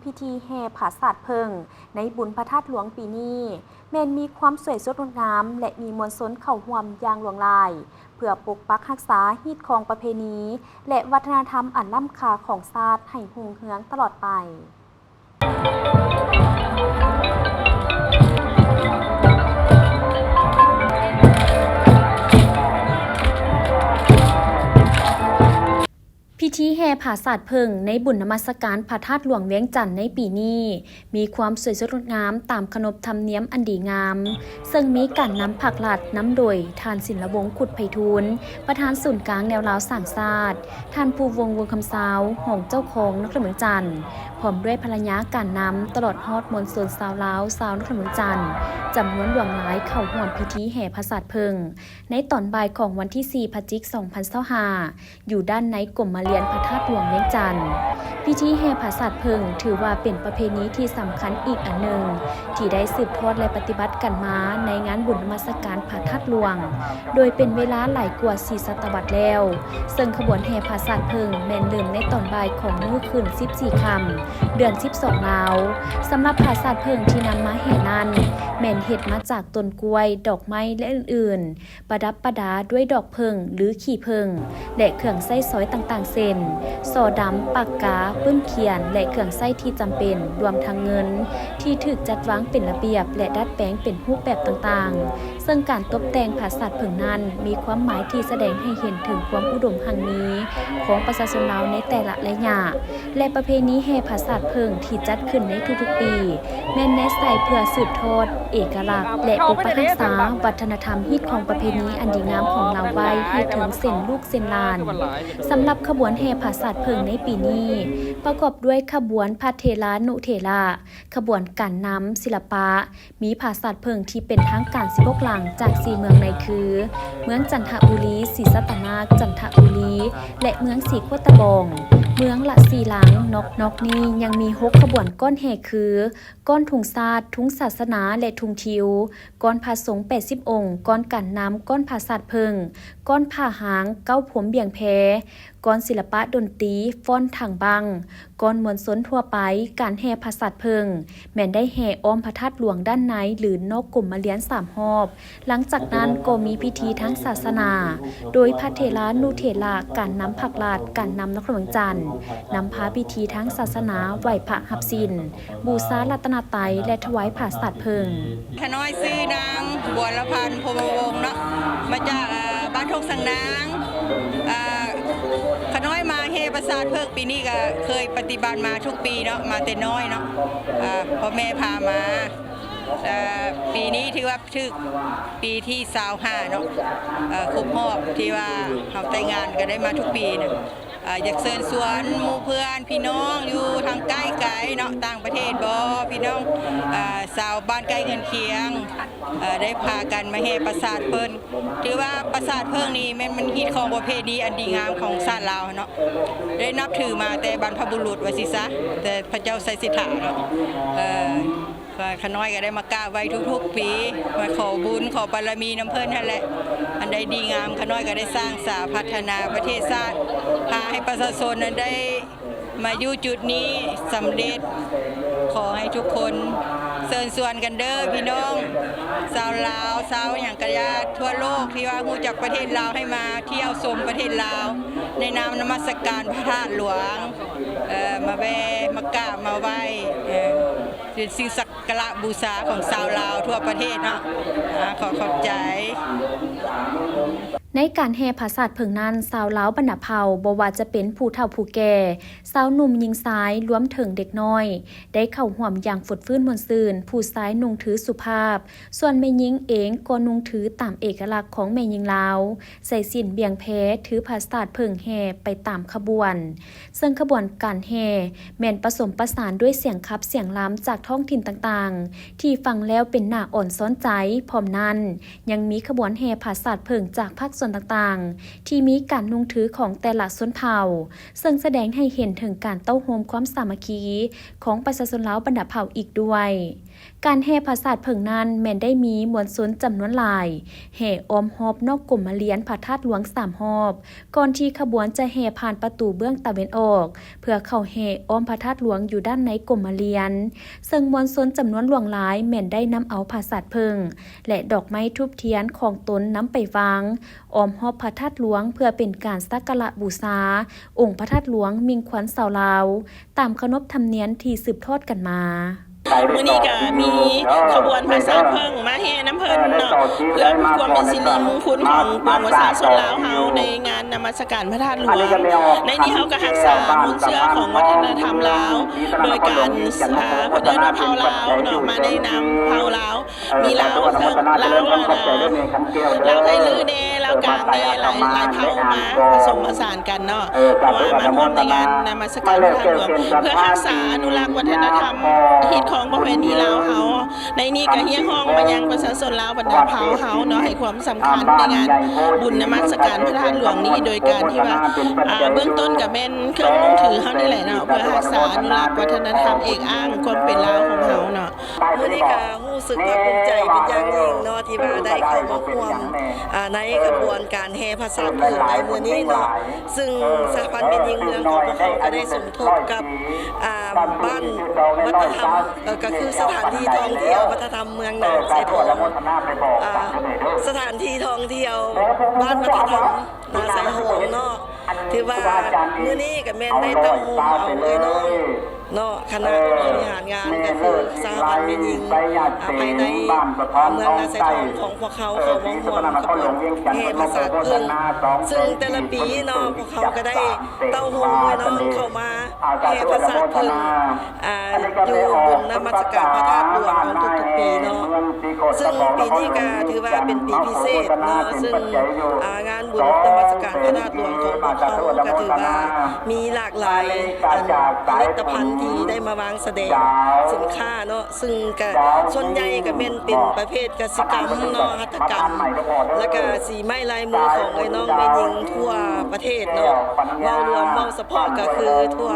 ພິທີແຫ່ຜາສາດເຜິ້ງໃນບຸນພະທາດຫຼວງປີນີ້ ແມ່ນມີຄວາມສວຍສົດງົດງາມ ແລະ ມີມວນຊົນເຂົ້າຮ່ວມຢ່າງຫຼວງຫຼາຍ ເພື່ອປົກປັກຮັກສາຮີດຄອງປະເພນີ ແລະ ວັດທະນະທຳອັນລ້ຳຄ່າຂອງຊາດໃຫ້ຮຸ່ງເຮືອງຕະຫຼອດໄປ. ພິທີແຫ່ຜາສາດເຜິ້ງໃນບຸນນະມັດສະການພະທາດຫຼວງວຽງຈັນໃນປີນີ້ ມີຄວາມສວຍສົດງົດງາມຕາມຂະໜົບທຳນຽມອັນດີງາມ, ເຊິ່ງມີການນຳພາກລັດນຳໂດຍທ່ານ ສິນລະວົງ ຄຸດໄພທູນ ປະທານສູນກາງແນວລາວສ້າງຊາດ, ທ່ານ ພູວົງ ວົງຄຳຊາວ ຮອງເຈົ້າຄອງນະຄອນຫຼວງວຽງຈັນ ພ້ອມດ້ວຍພັນລະຍາການນຳ ຕະຫຼອດຮອດມວນຊົນຊາວລາວ ຊາວນະຄອນຫຼວງວຽງຈັນ ຈຳນວນຫຼວງຫຼາຍເຂົ້າຮ່ວມພິທີແຫ່ຜາສາດເຜິ້ງ ໃນຕອນບ່າຍຂອງວັນທີສີ່ ພະຈິກ ສອງພັນຊາວຫ້າ ຢູ່ດ້ານໃນກົມມະລຽນພະທາດຫຼວງວຽງຈັນ. ພິທີແຫ່ຜາສາດເຜິ້ງ ຖືວ່າເປັນປະເພນີທີ່ສຳຄັນອີກອັນໜຶ່ງ ທີ່ໄດ້ສືບທອດ ແລະ ປະຕິບັດກັນມາໃນງານບຸນນະມັດສະການພະທາດຫຼວງ ໂດຍເປັນເວລາຫຼາຍກວ່າສີ່ສະຕະວັດແລ້ວ, ເຊິ່ງຂະບວນແຫ່ຜາສາດເຜິ້ງແມ່ນເລີ່ມໃນຕອນບ່າຍຂອງມື້ຄືນສິບສີ່ຄ່ຳ ເດືອນສິບສອງລາວ. ສຳລັບຜາສາດເຜິ້ງທີ່ນຳມາແຫ່ນັ້ນ ແມ່ນເຮັດມາຈາກຕົ້ນກ້ວຍ, ດອກໄມ້ ແລະ ອື່ນໆ. ປະດັບປະດາດ້ວຍດອກເຜິ້ງ ຫຼື ຂີ້ເຜິ້ງ ແລະ ເຄື່ອງໃຊ້ສອຍຕ່າງໆ ເຊັ່ນ ສໍດຳ, ປາກກາ, ປຶ້ມຂຽນ ແລະ ເຄື່ອງໃຊ້ທີ່ຈຳເປັນ, ລວມທັງເງິນ ທີ່ຖືກຈັດວາງເປັນລະບຽບ ແລະ ດັດແປງເປັນຮູບແບບຕ່າງໆ. ເຊິ່ງການຕົບແຕ່ງຜາສາດເຜິ້ງນັ້ນ ມີຄວາມໝາຍທີ່ສະແດງໃຫ້ເຫັນເຖິງຄວາມອຸດົມຮັ່ງມີຂອງປະຊາຊົນລາວໃນແຕ່ລະໄລຍະ. ແລະ ປະເພນີແຫ່ຜາສາດເຜິ້ງທີ່ຈັດຂຶ້ນໃນທຸກໆປີ ແມ່ນແນໃສ່ເພື່ອສືບທອດເອກະລັກ ແລະ ປົກປັກຮັກສາວັດທະນະທຳຮີດຄອງປະເພນີອັນດີງາມຂອງລາວໄວ້ໃຫ້ເຖິງເຊັ່ນລູກເຊັ່ນຫຼານ. ສຳລັບຂະບວນແຫ່ຜາສາດເຜິ້ງໃນປີນີ້ ປະກອບດ້ວຍຂະບວນພະເຖລານຸເຖລະ, ຂະບວນການນຳ, ສິລະປະ, ມີຜາສາດເຜິ້ງທີ່ເປັນທາງການສິບຫົກຫຼັງຈາກສີ່ເມືອງໃນຄື ເມືອງຈັນທະບູລີ, ສີສັດຕະນາກ, ຈັນທະບູລີ ແລະ ເມືອງສີໂຄດຕະບອງ ເມືອງລະສີ່ຫຼັງ. ນອກ ນອກນີ້ຍັງມີຫົກຂະບວນກ້ອນແຫ່ຄື ກ້ອນທຸງຊາດ, ທຸງສາສະໜາ ແລະ ທຸງທິວ, ກ້ອນພະສົງແປດສິບອົງ, ກ້ອນການນຳ, ກ້ອນຜາສາດເຜິ້ງ, ກ້ອນຜ້າຫາງ, ເກົ້າພົມບຽງແພ, ກ້ອນສິລະປະດົນຕີ, ຟ້ອນຖັງບັ້ງ, ກ້ອນມວນຊົນທົ່ວໄປ. ການແຫ່ຜາສາດເຜິ້ງ ແມ່ນໄດ້ແຫ່ອ້ອມພະທາດຫຼວງດ້ານໃນ ຫຼື ນອກກົມມະລຽນສາມຮອບ. ຫຼັງຈາກນັ້ນກໍມີພິທີທາງສາສະໜາ ໂດຍພະເຖລານຸເຖລະ, ການນຳພາກລັດ, ການນຳນະຄອນຫຼວງວຽງຈັນ ນຳພາພິທີທາງສາສະໜາ, ໄຫວ້ພະຮັບສິນ, ບູຊາລັດຕະນະໄຕ ແລະ ຖວາຍຜາສາດເຜິ້ງ. ຂ້ານ້ອຍຊື່ນາງ ບົວລະພັນ ພົມມະວົງເນາະ ມາຈາກ ເອີ່ ບ້ານທົ່ງສັງນາງ. ເອີ່ ຂ້ານ້ອຍມາແຫ່ປາສາດເຜິ້ງປີນີ້ກໍເຄີຍປະຕິບັດມາທຸກປີເນາະ ມາແຕ່ນ້ອຍເນາະ ເອີ່ ພໍ່ແມ່ພາມາ. ເອີ່ ປີນີ້ຖືວ່າຖືກປີທີຊາວຫ້າເນາະ ເອີ່ ຄົບຮອບທີ່ວ່າເຮົາແຕ່ງງານ ກໍໄດ້ມາທຸກປີນະ. ເອີ່ ຢາກເຊີນຊວນໝູ່ເພື່ອນພີ່ນ້ອງຢູ່ທາງໃກ້ໄກເນາະ ຕ່າງປະເທດບໍ ພີ່ນ້ອງ ເອີ່ ຊາວບ້ານໃກ້ເຮືອນຄຽງ ເອີ່ ໄດ້ພາກັນມາແຫ່ປາສາດເຜິ້ງ. ຖືວ່າປາສາດເຜິ້ງນີ້ແມ່ນມັນຮີດຄອງປະເພນີອັນດີງາມຂອງຊາດລາວເນາະ ໄດ້ນັບຖືມາແຕ່ບັນພະບຸລຸດວ່າຊີ້ຊະ ແຕ່ພະເຈົ້າໄຊສິດຖາເນາະ. ເອີ່ ຂ້ານ້ອຍກໍໄດ້ມາກາບໄຫວ້ທຸກໆປີ ມາຂໍບຸນຂໍບາລະມີນຳເພິ່ນຫັ້ນແຫຼະ. ອັນໃດດີງາມ ຂ້ານ້ອຍກໍໄດ້ສ້າງສາພັດທະນາປະເທດຊາດ ພາໃຫ້ປະຊາຊົນນັ້ນໄດ້ມາຢູ່ຈຸດນີ້ສຳເລັດ. ຂໍໃຫ້ທຸກຄົນເຊີນຊວນກັນເດີພີ່ນ້ອງ ຊາວລາວ ຊາວຫຍັງກະຢ່າ ທົ່ວໂລກທີ່ວ່າຮູ້ຈັກປະເທດລາວ ໃຫ້ມາທ່ຽວຊົມປະເທດລາວ ໃນນາມນະມັດສະການພະທາດຫຼວງ ເອີ່ ມາແວ່ ມາກາບ ມາໄຫວ້ ເອີ່ ເປັນສິ່ງສັກກາລະບູຊາຂອງຊາວລາວທົ່ວປະເທດເນາະ. ອາ ຂໍຂອບໃຈ. ໃນການແຫ່ຜາສາດເຜິ້ງນັ້ນ ຊາວລາວບັນດາເຜົ່າ ບໍ່ວ່າຈະເປັນຜູ້ເຖົ້າຜູ້ແກ່, ຊາວໜຸ່ມຍິງຊາຍ ລວມເຖິງເດັກນ້ອຍ ໄດ້ເຂົ້າຮ່ວມຢ່າງຟົດຟື້ນມ່ວນຊື່ນ, ຜູ້ຊາຍນຸ່ງຖືສຸພາບ, ສ່ວນແມ່ຍິງເອງກໍນຸ່ງຖືຕາມເອກະລັກຂອງແມ່ຍິງລາວ, ໃສ່ສິ້ນບຽງແພ, ຖືຜາສາດເຜິ້ງແຫ່ໄປຕາມຂະບວນ. ເຊິ່ງຂະບວນການແຫ່ແມ່ນປະສົມປະສານດ້ວຍສຽງຂັບສຽງລຳຈາກທ້ອງຖິ່ນຕ່າງໆ ທີ່ຟັງແລ້ວເປັນໜ້າອ່ອນຊ້ອນໃຈ. ພ້ອມນັ້ນ ຍັງມີຂະບວນແຫ່ຜາສາດເຜິ້ງຈາກພາກສ່ວນຕ່າງໆ ທີ່ມີການນຸ່ງຖືຂອງແຕ່ລະຊົນເຜົ່າ, ເຊິ່ງສະແດງໃຫ້ເຫັນເຖິງການເຕົ້າໂຮມຄວາມສາມັກຄີຂອງປະຊາຊົນລາວບັນດາເຜົ່າອີກດ້ວຍ. ການແຫ່ຜາສາດເຜິ້ງນັ້ນແມ່ນໄດ້ມີມວນຊົນຈຳນວນຫຼາຍ ແຫ່ອ້ອມຮອບນອກກົມມະລຽນພະທາດຫຼວງສາມຮອບ ກ່ອນທີ່ຂະບວນຈະແຫ່ຜ່ານປະຕູເບື້ອງຕາເວັນອອກ ເພື່ອເຂົ້າແຫ່ອ້ອມພະທາດຫຼວງຢູ່ດ້ານໃນກົມມະລຽນ, ເຊິ່ງມວນຊົນຈຳນວນຫຼວງຫຼາຍແມ່ນໄດ້ນຳເອົາຜາສາດເຜິ້ງ ແລະ ດອກໄມ້ທູບທຽນຂອງຕົນນຳໄປວາງອ້ອມຮອບພະທາດຫຼວງ ເພື່ອເປັນການສັກກາລະບູຊາອົງພະທາດຫຼວງມິ່ງຂວັນຊາວລາວ ຕາມຂະໜົບທຳນຽມທີ່ສືບທອດກັນມາ. ມື້ນີ້ກະມີຂະບວນຜາສາດເຜິ້ງມາແຫ່ນຳເພິ່ນເນາະ ເພື່ອຄວາມເປັນສິລິມຸງຄຸນຂອງປວງປະຊາຊົນລາວເຮົາໃນງານນະມັດສະການພະທາດຫຼວງ. ໃນນີ້ເຮົາກະຮັກສາມູນເຊື້ອຂອງວັດທະນະທຳລາວ ໂດຍການ ອາ ເພິ່ນເອີ້ນວ່າເຜົ່າລາວເນາະ ມາໃນນາມເຜົ່າລາວ ມີລາວເທິງ ລາວ ອາ ລາວໄທລືແດ່ ລາວກາງແດ່ ຫຼາຍ ຫຼາຍເຜົ່າມາປະສົມປະສານກັນເນາະ ເພາະວ່າມາຮ່ວມໃນງານນະມັດສະການພະທາດຫຼວງ ເພື່ອຮັກສາອະນຸລັກວັດທະນະທຳ ຮີດຄອງປະເພນີລາວເຮົາ. ໃນນີ້ກະຮຽກຮ້ອງມາຍັງປະຊາຊົນລາວບັນດາເຜົ່າເຮົາເນາະ ໃຫ້ຄວາມສຳຄັນໃນງານບຸນນະມັດສະການພະທາດຫຼວງນີ້ ໂດຍການທີ່ວ່າ ອາ ເບື້ອງຕົ້ນກະແມ່ນເຄື່ອງນຸ່ງຖືເຮົານີ້ແຫຼະເນາະ ເພື່ອຮັກສາອະນຸລັກວັດທະນະທຳເອກອ້າງຄວາມເປັນລາວຂອງເຮົາເນາະ. ມື້ນີ້ກະຮູ້ສຶກພາກພູມໃຈເປັນຢ່າງຍິ່ງເນາະ ທີ່ວ່າໄດ້ເຂົ້າມາຮ່ວມ ອາ ໃນຂະບວນການແຫ່ຜາສາດເຜິ້ງໃນມື້ນີ້ເນາະ ຊຶ່ງສະຫະພັນແມ່ຍິງເມືອງຂອງພວກເຮົາກະໄດ້ສົມທົບກັບ ອາ ບ້ານວັດທະນະທຳ ເອີ ກະຄືສະຖານທີ່ທ່ອງທ່ຽວວັດທະນະທຳເມືອງນາຊາຍທອງ ອາ ສະຖານທີ່ທ່ອງທ່ຽວບ້ານວັດທະນະທຳນາຊາຍທອງເນາະ. ຖືວ່າມື້ນີ້ກະແມ່ນໄດ້ຕັ້ງໂຮມເອົາເອື້ອຍນ້ອງເນາະ ຄະນະບໍລິຫານງານ ກະຄືສະຫະພັນແມ່ຍິງ ອາ ພາຍໃນເມືອງນາຊາຍທອງຂອງພວກເຮົາ ເຂົ້າມາຮ່ວມຂະບວນແຫ່ຜາສາດເຜິ້ງ ຊຶ່ງແຕ່ລະປີເນາະ ພວກເຮົາກະໄດ້ເຕົ້າໂຮມເອື້ອຍນ້ອງເຂົ້າມາແຫ່ຜາສາດເຜິ້ງ ອາ ຢູ່ບຸນນະມັດສະການພະທາດຫຼວງທຸກໆປີເນາະ ຊຶ່ງປີນີ້ກະຖືວ່າເປັນປີພິເສດເນາະ ຊຶ່ງ ອາ ງານບຸນນະມັດສະການພະທາດຫຼວງຂອງພວກເຮົາກະຖືວ່າມີຫຼາກຫຼາຍ ອາ ຜະລິດຕະພັນທີ່ໄດ້ມາວາງສະແດງສິນຄ້າເນາະ ຊຶ່ງກະສ່ວນໃຫຍ່ກະແມ່ນເປັນປະເພດກະສິກຳເນາະ ຫັດຖະກຳ ແລະກະສີໄມ້ລາຍມືຂອງເອື້ອຍນ້ອງແມ່ຍິງທົ່ວປະເທດເນາະ ເວົ້າລວມເວົ້າສະເພາະກະຄືທົ່ວ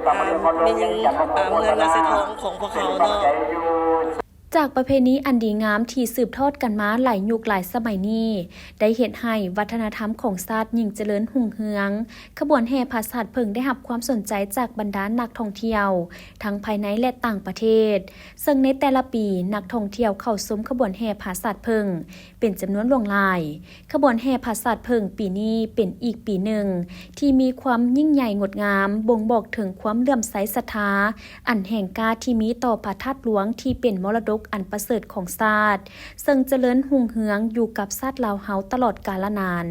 ອາ ແມ່ຍິງ ອາ ເມືອງນາຊາຍທອງຂອງພວກເຮົາເນາະ. ຈາກປະເພນີອັນດີງາມທີ່ສືບທອດກັນມາຫຼາຍຍຸກຫຼາຍສະໄໝນີ້ ໄດ້ເຮັດໃຫ້ວັດທະນະທຳຂອງຊາດຍິ່ງຈະເລີນຮຸ່ງເຮືອງ. ຂະບວນແຫ່ຜາສາດເຜິ້ງໄດ້ຮັບຄວາມສົນໃຈຈາກບັນດານັກທ່ອງທ່ຽວ ທັງພາຍໃນ ແລະ ຕ່າງປະເທດ, ເຊິ່ງໃນແຕ່ລະປີ ນັກທ່ອງທ່ຽວເຂົ້າຊົມຂະບວນແຫ່ຜາສາດເຜິ້ງເປັນຈຳນວນຫຼວງຫຼາຍ. ຂະບວນແຫ່ຜາສາດເຜິ້ງປີນີ້ເປັນອີກປີໜຶ່ງທີ່ມີຄວາມຍິ່ງໃຫຍ່ງົດງາມ, ບົ່ງບອກເຖິງຄວາມເຫຼື້ອມໃສສັດທາ ອັນແຮງກ້າທີ່ມີຕໍ່ພະທາດຫຼວງທີ່ເປັນມໍລະດົກອັນປະເສີດຂອງຊາດ, ເຊິ່ງຈະເລີນຮຸ່ງເຮືອງຢູ່ກັບຊາດລາວເຮົາຕະຫຼອດກາລະນານ.